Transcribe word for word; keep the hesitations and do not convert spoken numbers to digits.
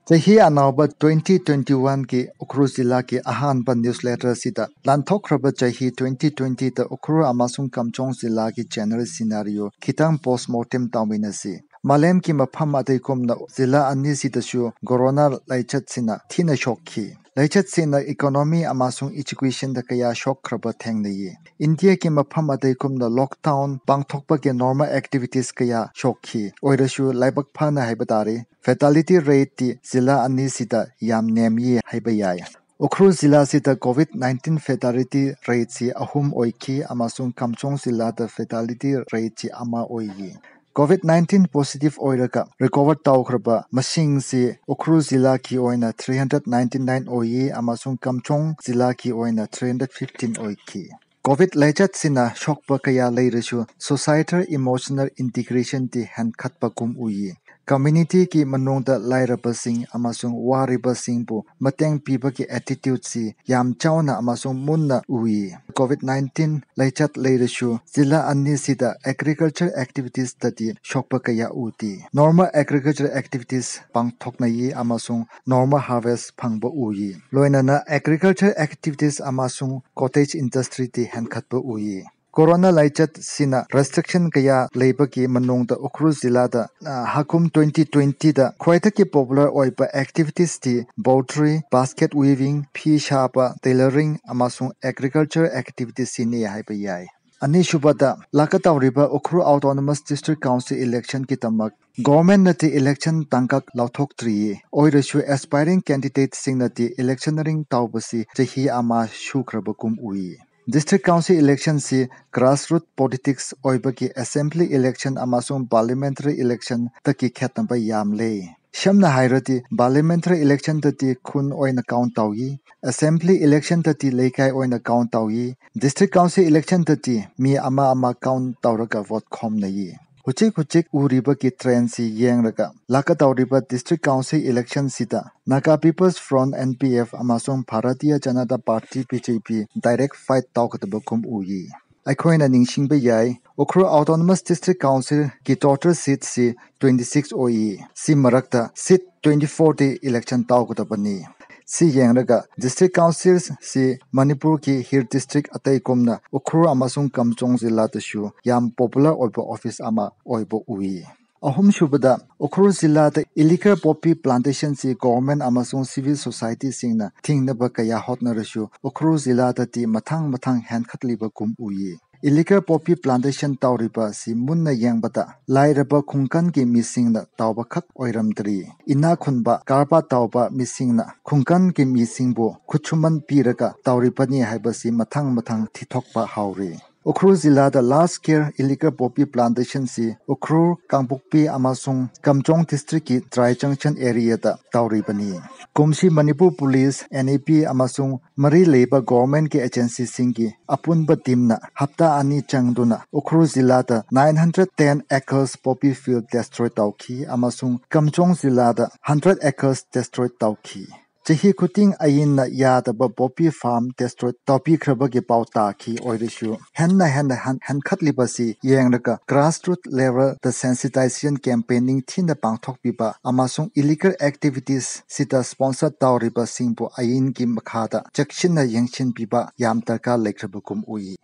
ꯆꯍꯤ ꯑꯅꯧꯕ twenty twenty-one ꯒꯤ ꯎꯈ꯭ꯔꯨꯜ ꯖꯤꯂꯥꯒꯤ ꯑꯍꯥꯟꯕ newsletter ꯑꯁꯤꯗ ꯂꯥꯟꯊꯣꯛꯈ꯭ꯔꯕ ꯆꯍꯤ twenty twenty ꯗ ꯎꯈ꯭ꯔꯨꯜ ꯑꯃꯁꯨꯡ ꯀꯥꯝꯖꯣꯡ ꯖꯤꯂꯥꯒꯤ general scenario ꯈꯤꯇꯪ postmortem ꯇꯧꯃꯤꯟꯅꯁꯤ꯫ ꯃꯥꯂꯦꯝꯒꯤ ꯃꯐꯝ ꯑꯇꯩꯒꯨꯝꯅ ꯖꯤꯂꯥ ꯑꯅꯤꯁꯤꯗꯁꯨ corona ꯂꯥꯏꯆꯠꯁꯤꯅ ꯊꯤꯅ ꯁꯣꯛꯈꯤ꯫ ꯂꯥꯏꯆꯠꯁꯤꯅ economy ꯑꯃꯁꯨꯡ education ꯗ ꯀꯌꯥ ꯁꯣꯛꯈ꯭ꯔꯕ ꯊꯦꯡꯅꯩ꯫ ꯏꯟꯗꯤꯌꯥꯒꯤ ꯃꯐꯝ ꯑꯇꯩꯒꯨꯝꯅ lockdown ꯄꯥꯡꯊꯣꯛꯄꯒꯤ normal activities ꯀꯌꯥ ꯁꯣꯛꯈꯤ꯫ ꯑꯣꯏꯔꯁꯨ ꯂꯥꯏꯕꯛ ꯐꯅ ꯍꯥꯏꯕ ꯇꯥꯔꯦ, fatality rate ꯇꯤ ꯖꯤꯂꯥ ꯑꯅꯤꯁꯤꯗ ꯌꯥꯝ ꯅꯦꯝꯃꯤ ꯍꯥꯏꯕ ꯌꯥꯏ꯫ Ukhrul ꯖꯤꯂꯥꯁꯤꯗ COVID nineteen fatality rate ꯁꯤ ꯑꯍꯨꯝ ꯑꯣꯏꯈꯤ ꯑꯃꯁꯨꯡ ꯀꯥꯝꯖꯣꯡ ꯖꯤꯂꯥꯗ fatality rate ꯁꯤ ꯑꯃ ꯑꯣꯏꯌꯦ꯫ COVID nineteen positive ꯑꯣꯏꯔꯒ recover ꯇꯧꯈ꯭ꯔꯕ ꯃꯁꯤꯡꯁꯤ ꯎꯈ꯭ꯔꯨꯜ ꯖꯤꯂꯥꯒꯤ ꯑꯣꯏꯅ three hundred ninety nine ꯑꯣꯏꯌꯦ ꯑꯃꯁꯨꯡ ꯀꯥꯝꯖꯣꯡ ꯖꯤꯂꯥꯒꯤ ꯑꯣꯏꯅ three hundred fifteen ꯑꯣꯏꯈꯤ꯫ COVID ꯂꯥꯏꯆꯠꯁꯤꯅ ꯁꯣꯛꯄ ꯀꯌꯥ ꯂꯩꯔꯁꯨ societal emotional integration ꯗꯤ ꯍꯦꯟꯒꯠꯄꯒꯨꯝ ꯎꯏ꯫ Community ꯒꯤ ꯃꯅꯨꯡꯗ ꯂꯥꯏꯔꯕꯁꯤꯡ ꯑꯃꯁꯨꯡ ꯋꯥꯔꯤꯕꯁꯤꯡꯕꯨ ꯃꯇꯦꯡ ꯄꯤꯕꯒꯤ attitude ꯁꯤ ꯌꯥꯝ ꯆꯥꯎꯅ ꯑꯃꯁꯨꯡ ꯃꯨꯟꯅ ꯎꯏ꯫ COVID nineteen ꯂꯥꯏꯆꯠ ꯂꯩꯔꯁꯨ ꯖꯤꯂꯥ ꯑꯅꯤꯁꯤꯗ agriculture activities ꯇꯗꯤ ꯁꯣꯛꯄ ꯀꯌꯥ ꯎꯗꯦ꯫ Normal agriculture activities ꯄꯥꯡꯊꯣꯛꯅꯩ ꯑꯃꯁꯨꯡ normal harvest ꯐꯪꯕ ꯎꯏ꯫ ꯂꯣꯏꯅꯅ agriculture activities ꯑꯃꯁꯨꯡ cottage industry ꯗꯤ ꯍꯦꯟꯒꯠꯄ ꯎꯏ꯫ Corona ꯂꯥꯏꯆꯠꯁꯤꯅ restriction ꯀꯌꯥ ꯂꯩꯕꯒꯤ ꯃꯅꯨꯡꯗ ꯎꯈ꯭ꯔꯨꯜ ꯖꯤꯂꯥꯗ, ꯑ, ꯍꯥꯀꯨꯝ twenty twenty ꯗ ꯈ꯭ꯋꯥꯏꯗꯒꯤ popular ꯑꯣꯏꯕ activities T poultry, basket weaving, ꯐꯤ ꯁꯥꯕ, tailoring ꯑꯃꯁꯨꯡ agriculture activities ꯁꯤꯅꯤ ꯍꯥꯏꯕ ꯌꯥꯏ꯫ ꯑꯅꯤꯁꯨꯕꯗ, ꯂꯥꯛꯀꯗꯧꯔꯤꯕ Ukhrul Autonomous District Council election ꯒꯤꯗꯃꯛ government ꯅꯗꯤ election ꯇꯥꯡꯀꯛ ꯂꯥꯎꯊꯣꯛꯇ꯭ꯔꯤꯌꯦ꯫ ꯑꯣꯏꯔꯁꯨ aspiring candidate ꯁꯤꯡꯅꯗꯤ electioneering ꯇꯧꯕꯁꯤ ꯆꯍꯤ ꯑꯃ ꯁꯨꯈ꯭ꯔꯕꯒꯨꯝ ꯎꯏ꯫ District Council election ꯁꯤ grassroot politics ꯑꯣꯏꯕꯒꯤ assembly election ꯑꯃꯁꯨꯡ parliamentary election ꯗꯒꯤ ꯈꯦꯠꯅꯕ ꯌꯥꯝ ꯂꯩ꯫ ꯁꯝꯅ ꯍꯥꯏꯔꯗꯤ, parliamentary election ꯗꯗꯤ ꯈꯨꯟ ꯑꯣꯏꯅ count ꯇꯧꯏ, assembly election ꯗꯗꯤ ꯂꯩꯀꯥꯏ ꯑꯣꯏꯅ count ꯇꯧꯏ, district council election ꯗꯗꯤ ꯃꯤ ꯑꯃ ꯑꯃ count ꯇꯧꯔꯒ vote ꯈꯣꯝꯅꯩ꯫ ꯍꯧꯖꯤꯛ ꯍꯧꯖꯤꯛ ꯎꯔꯤꯕꯒꯤ trend ꯁꯤ ꯌꯦꯡꯂꯒ, ꯂꯥꯛꯀꯗꯧꯔꯤꯕ district council election ꯁꯤꯗ Naga People's Front, N P F, ꯑꯃꯁꯨꯡ Bharatiya Janata Party, B J P, direct fight ꯇꯧꯒꯗꯕꯒꯨꯝ ꯎꯏ꯫ ꯑꯩꯈꯣꯏꯅ ꯅꯤꯡꯁꯤꯡꯕ ꯌꯥꯏ, ꯎꯈ꯭ꯔꯨꯜ Autonomous District Council ꯒꯤ total seat ꯁꯤ twenty six ꯑꯣꯏꯌꯦ꯫ ꯁꯤ ꯃꯔꯛꯇ seat twenty fourth election ꯇꯧꯒꯗꯕꯅꯤ꯫ ꯁꯤ ꯌꯦꯡꯂꯒ district councils ꯁꯤ ꯃꯅꯤꯄꯨꯔꯒꯤ hill district ꯑꯇꯩꯒꯨꯝꯅ ꯎꯈ꯭ꯔꯨꯜ ꯑꯃꯁꯨꯡ ꯀꯝꯆꯣꯡ ꯖꯤꯂꯥꯗꯁꯨ ꯌꯥꯝ popular ꯑꯣꯏꯕ office ꯑꯃ ꯑꯣꯏꯕ ꯎꯏ꯫ ꯑꯍꯨꯝꯁꯨꯕꯗ, ꯎꯈ꯭ꯔꯨꯜ ꯖꯤꯂꯥꯗ illegal poppy plantation ꯁꯤ government ꯑꯃꯁꯨꯡ civil society ꯁꯤꯡꯅ ꯊꯤꯡꯅꯕ ꯀꯌꯥ ꯍꯣꯠꯅꯔꯁꯨ ꯎꯈ꯭ꯔꯨꯜ ꯖꯤꯂꯥꯗꯗꯤ ꯃꯊꯪ ꯃꯊꯪ ꯍꯦꯟꯈꯠꯂꯤꯕꯒꯨꯝ ꯎꯏ꯫ Illegal poppy plantation ꯇꯧꯔꯤꯕ ꯑꯁꯤ ꯃꯨꯟꯅ ꯌꯦꯡꯕꯗ ꯂꯥꯏꯔꯕ ꯈꯨꯡꯒꯪꯒꯤ ꯃꯤꯁꯤꯡꯅ ꯇꯧꯕ ꯈꯛ ꯑꯣꯏꯔꯝꯗ꯭ꯔꯤ꯫ ꯏꯅꯥꯛ ꯈꯨꯟꯕ ꯀꯔꯕꯥꯔ ꯇꯧꯕ ꯃꯤꯁꯤꯡꯅ ꯈꯨꯡꯒꯪꯒꯤ ꯃꯤꯁꯤꯡꯕꯨ ꯈꯨꯠꯁꯨꯃꯟ ꯄꯤꯔꯒ ꯇꯧꯔꯤꯕꯅꯤ ꯍꯥꯏꯕꯁꯤ ꯃꯊꯪ ꯃꯊꯪ ꯊꯤꯊꯣꯛꯄ ꯍꯧꯔꯤ꯫ ꯎꯈ꯭ꯔꯨꯜ ꯖꯤꯂꯥꯗ large scale illegal poppy plantation ꯁꯤ ꯎꯈ꯭ꯔꯨꯜ, ꯀꯥꯡꯄꯣꯛꯄꯤ ꯑꯃꯁꯨꯡ ꯀꯝꯆꯣꯡ district ꯀꯤ Tri Junction area ꯗ ꯇꯧꯔꯤꯕꯅꯤ꯫ ꯀꯨꯝꯁꯤ Manipur police, N A P ꯑꯃꯁꯨꯡ ꯃꯔꯤ ꯂꯩꯕ government ꯀꯤ agency ꯁꯤꯡꯒꯤ ꯑꯄꯨꯟꯕ team ꯅ ꯍꯞꯇꯥ ꯑꯅꯤ ꯆꯪꯗꯨꯅ ꯎꯈ꯭ꯔꯨꯜ ꯖꯤꯂꯥꯗ nine hundred ten acres poppy field destroy ꯇꯧꯈꯤ ꯑꯃꯁꯨꯡ ꯀꯝꯆꯣꯡ ꯖꯤꯂꯥꯗ hundred acres destroy ꯇꯧꯈꯤ꯫ ꯆꯍꯤ ꯈꯨꯗꯤꯡ ꯑꯏꯟꯅ ꯌꯥꯗꯕ poppy farm destroy ꯇꯧꯕꯤꯈ꯭ꯔꯕꯒꯤ ꯄꯥꯎ ꯇꯥꯈꯤ꯫ ꯑꯣꯏꯔꯁꯨ ꯍꯦꯟꯅ ꯍꯦꯟꯅ ꯍꯟ-, ꯍꯟꯈꯠꯂꯤꯕꯁꯤ ꯌꯦꯡꯂꯒ grassroots level ꯗ sensitization campaigning ꯊꯤꯅ ꯄꯥꯡꯊꯣꯛꯄꯤꯕ ꯑꯃꯁꯨꯡ illegal activities ꯁꯤꯗ sponsor ꯇꯧꯔꯤꯕꯁꯤꯡꯕꯨ ꯑꯏꯟꯒꯤ ꯃꯈꯥꯗ ꯆꯦꯛꯁꯤꯟꯅ ꯌꯦꯡꯁꯤꯟꯕꯤꯕ ꯌꯥꯝ ꯗꯔꯀꯥꯔ ꯂꯩꯈ꯭ꯔꯕꯒꯨꯝ ꯎꯏ꯫